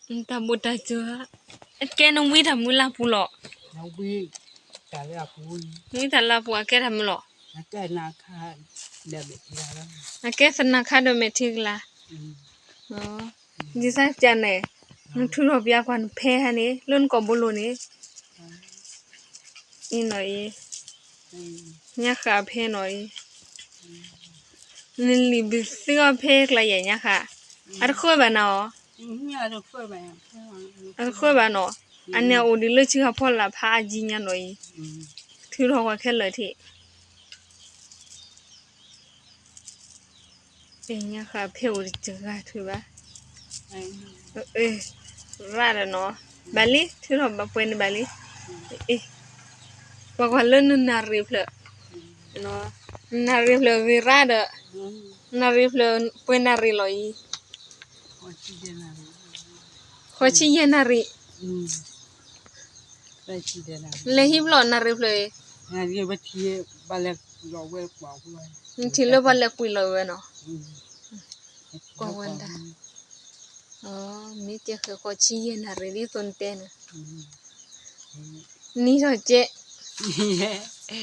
တၢ်ဘိၣ်တၢ်စၢၤ, အကဲနဝံတၢ်မုၢ်လၢ်ပူၤလီၤ. ဝံတၢ်လၢပူၤအကဲတၢ်မုၢ်လီၤ. အကဲသနၤခါဒီးမဲာ်ထံကလၤ. ဒ်စၢ်ကန့ၣ်, နထုးထီၣ်ပျါကွၢ်နဖဲဟါန့ၣ် လၢနကိာ်ဘိလိၤန့ၣ် အံၤနီၤအံၤ, ညါဃာ်ဖဲနီၤအံၤ, နလံာ်ဘုးသုအီၤဖဲကျါယဲၢ်ညါဃာ်, အတဃၢဘၣ်နီၤ, အတဃၢဘၣ်နီၤ, အန့ၣ်အိၣ်ဒံးလၢဆံဃာ်ဖီလာ်ဖးအါကံညါနီၤအံၤ, ထုးထီၣ်ကွၢ်ခဲလၢာ်ထံး ညါဃာ်ဖဲအိၣ်တစှၤထုးဘၣ်, ရၣ်ဒီးနီၤ, ဘၣ်လံ ထုးထီၣ်ဘၣ်ပှဲၤန့ၣ်ဘၣ်လံ, ကွၢ်ကွၢ်လၢနနၣ်ရံၣ်ဖျၢၣ်, နနၣ်ရံၣ်ဖျၢၣ်ဂ့ၤရၣ်ဒီး, နနၣ်ရံၣ်ဖျၢၣ်ပှဲၤနၣ်ရံၣ်လီၤအံၤ, ဃိးဆံယဲၢ်နၣ်ရံၣ်, လဲၤဟံးဘျီၣ်နၣ်ရံၣ်ဖျၢၣ်အံၤ, နထံၣ်လၢပှၤလဲၤကွံာ်လီၤဝဲနီၤ, ကွၢ်ဝဲဒၣ်, မ့ၢ်ကဲဃဲၤဃိးဆံယဲၢ်နၣ်ရံၣ်ဒ်သိးနတဲန့ၣ်, နံၤထီၣ်ကဲ, အ